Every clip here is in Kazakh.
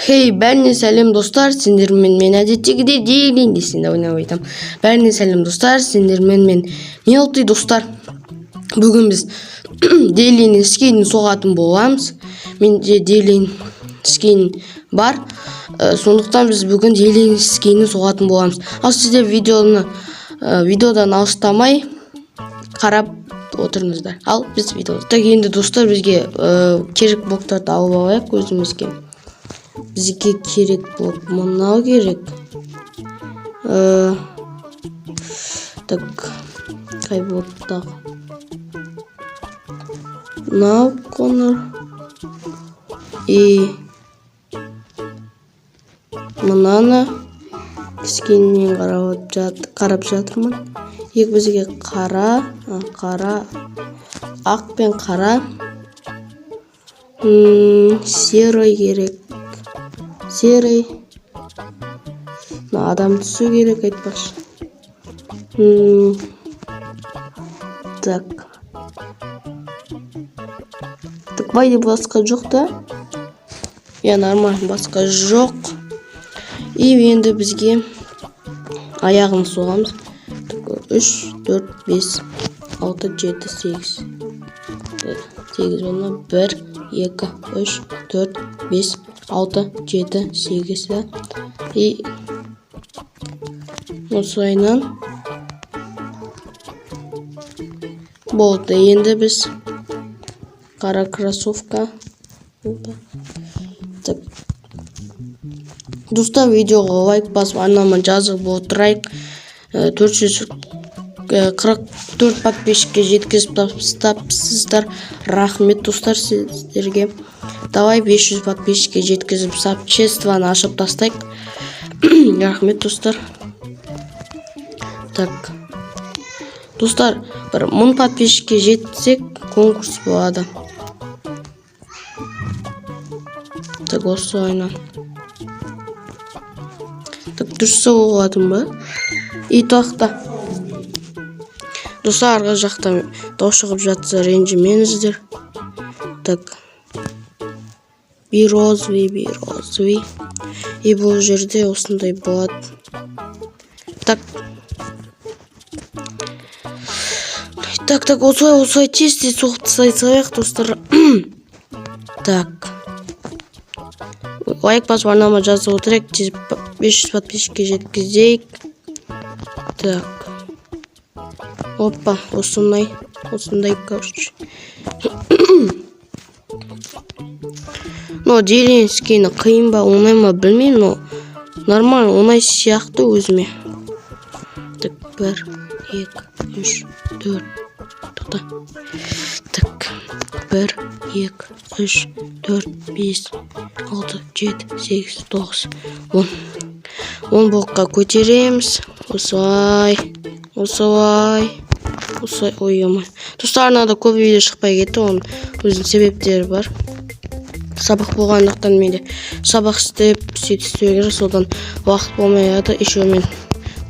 Хей, бәріне сәлем, достар, сендермен мен әдеттегідей Дейлин десең де ойнап айтамын. Бәріне сәлем, достар, сендермен мен Мелти, достар. Бүгін біз Дейлиннің скинін соғатын боламыз. Менде Дейлин скин бар. Сондықтан біз бүгін Дейлин скинін соғатын боламыз. Ал сіздер видеоны видеодан алыстамай қарап отырыңыздар. Ал біз видео. Так, енді, достар, бізге керек блоктарды алып алайық өзімізге. Бізге керек блок мынау керек. Так, қай блок тағы? Мынау қоңыр и мынаны скиннен қарап жатырмын. Екі бізге қара, қара, ақ пен қара. Серый керек. Серый. Мына адам түсу керек айтпақшы. Так. Так, байде басқа жоқ та? Иә, нормально, басқа жоқ. И енді бізге аяғын соғамыз. Так, 3, 4, 5, 6, 7, 8. 8 оны 1, 2, 3, 4, 5, 6, 7, 8, да? И осылайынан болды. Енді біз қара кроссовка. Опа. Так. Достар, видеоға лайк басып, арнама жазып отырайық. 444 подписчикке жеткізіп тастапсыздар. Рахмет, достар, сіздерге. Давай 500 подписчикке жеткізіп, сообществоны ашып тастайық. Рахмет, достар. Так. Достар, бір 1000 подписчикке жетсек, конкурс болады. Так, осылайынан. Так, дұрыс соғылатын ба? И тоқта. Достар, арғы жақта дауыс шығып жатса, ренжімеңіздер. Так. Розовый, розовый. И бұл жерде осындай болады. Так. Так, так, осылай, осылай тез тез соғып тастай салайық, достар. Так. Лайк басып, арнама жазып отырайық, тез 500 подписчикке жеткізейік. Так. Опа, осындай, осындай, короче. Но Дейлин скині қиын ба, оңай ма, білмеймін, но нормально, оңай сияқты өзіме. Так, бір, екі, үш, төрт, тоқта. Так, бір, екі, үш, төрт, бес, алты, жеті, сегіз, тоғыз, 10. 10 блокқа көтереміз. Осылай, осылай, осылай, ой, ё. Достар, арнада көп видео шықпай кетті, оның өзінің себептері бар. Сабақ болғандықтан менде сабақ істеп, сөйтіп істеу керек, содан уақыт болмай жатыр. Еще мен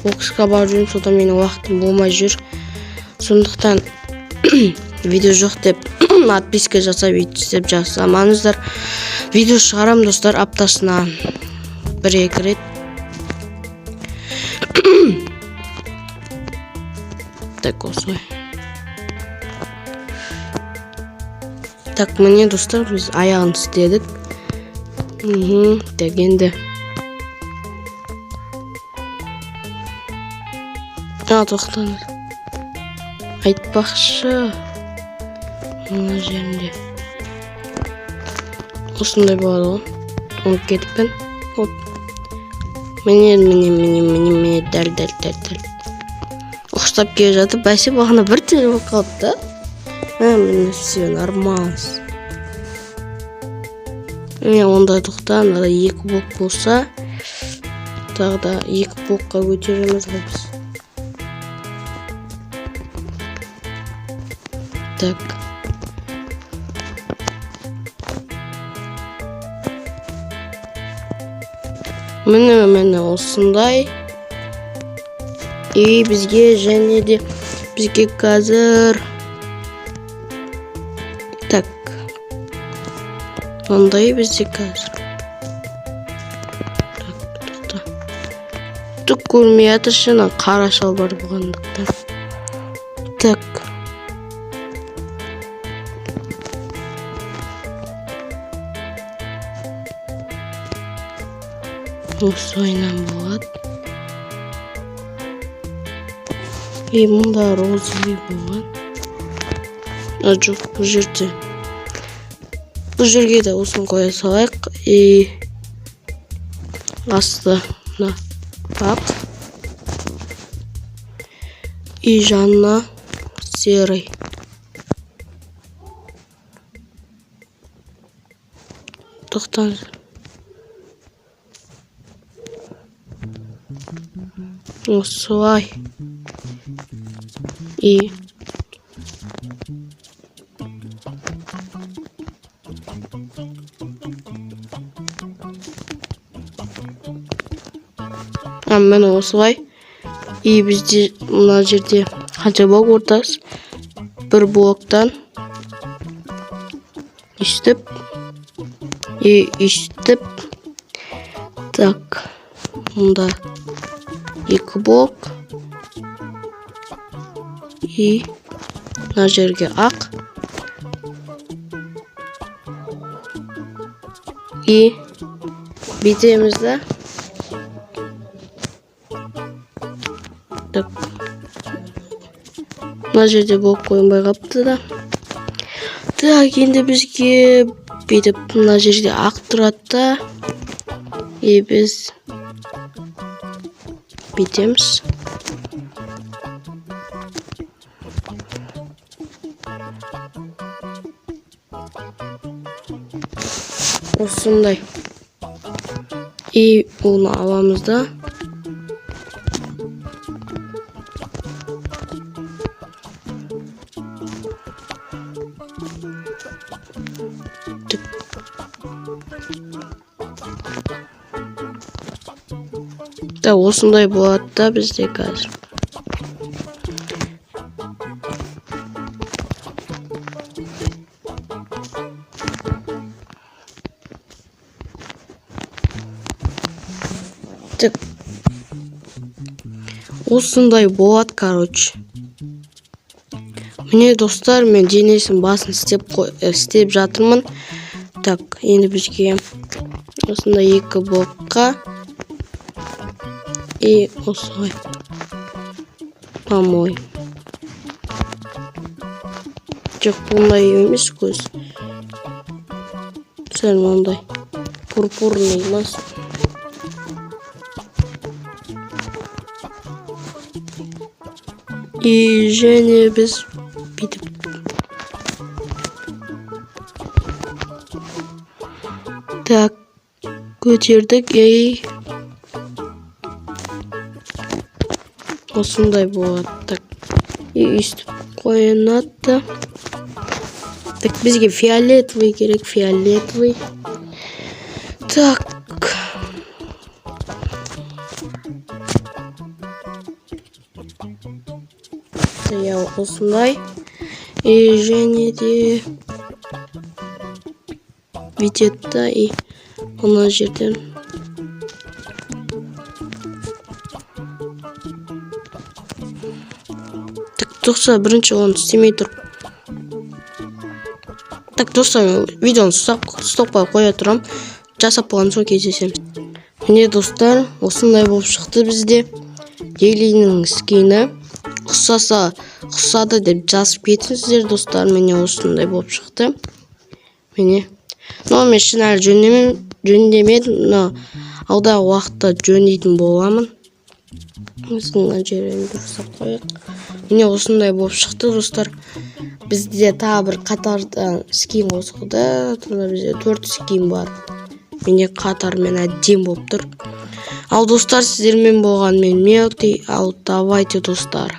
боксқа барып жүрмін, содан менің уақытым болмай жүр. Сондықтан видео жоқ деп отписка жасап, өйтіп істеп жасамаңыздар. Видео шығарамын, достар, аптасына бір екі рет. Так, осылай. Так, міне, достар, біз аяғын істедік. Так, енді. А, тоқтаңыз. Айтпақшы, мына жерінде осындай болады ғой. Ұмытып кетіппін. Оп. Міне, міне, міне, міне, міне, дәл, дәл, дәл, дәл. Ұқсап келе жатып, бәсе, бағана бір тіл болып қалды да. А, міне, все нормально. Міне, онда тоқта, мынада екі блок болса, тағы да екі блокқа көтереміз ғой біз. Так. Міне, міне, осындай. И бізге және де бізге қазір, так, мындай бізде қазір. Түк көрмей жатыр ше, ана қара шалбар болғандықтан. Так, осылайынан болады. И мұнда розовый болған, а жоқ, бұл жерде, бұл жерге де осыны қоя салайық. И асты мына ақ, и жанына серый. Тоқтаңыз, осылай. И а, міне, осылай. И бізде мына жерде қанша блок? Ортасы бір блоктан өйстіп и өйстіп. Так, мұнда екі блок, и мына жерге ақ, и бүйтеміз да. Так, мына жерде блок қойылмай қалыпты да. Так, енді бізге бүйтіп мына жерде ақ тұрады да, и біз бүйтеміз. Осындай. И оны аламыз да. Так. Да, осындай болады да бізде қазір. Так, осындай болады, короче. Міне, достар, мен денесін, басын істеп істеп жатырмын. Так, енді бізге осындай екі блокқа и осылай, по-моему. Жоқ, бұндай емес, көз сәл мынандай пурпурный ма. И және біз бүйтіп, так, көтердік, и осындай болады. Так, и өйстіп қойынады да. Так, бізге фиолетовый керек, фиолетовый. Так, иә, осындай. И және де бүйтеді да, и мына жерден. Так, тоқта, бірінші оны істемей тұр. Так, достар, видеоны стопқа қоя тұрамын, жасап болған соң кездесеміз. Міне, достар, осындай болып шықты бізде Дейлинің скині. Ұқсаса, ұқсады деп жазып кетіңіздер, достар. Міне, осындай болып шықты, міне. Но мен шын әлі жөндемедім, но алдағы уақытта жөндейтін боламын. Мына жерін дұрыстап қояйық. Міне, осындай болып шықты, достар. Бізде тағы бір қатардан скин қосылды. Сонда бізде төрт скин бар. Міне, қатармен әдемі болып тұр. Ал, достар, сіздермен болған мен, Мелти. Ал давайте, достар.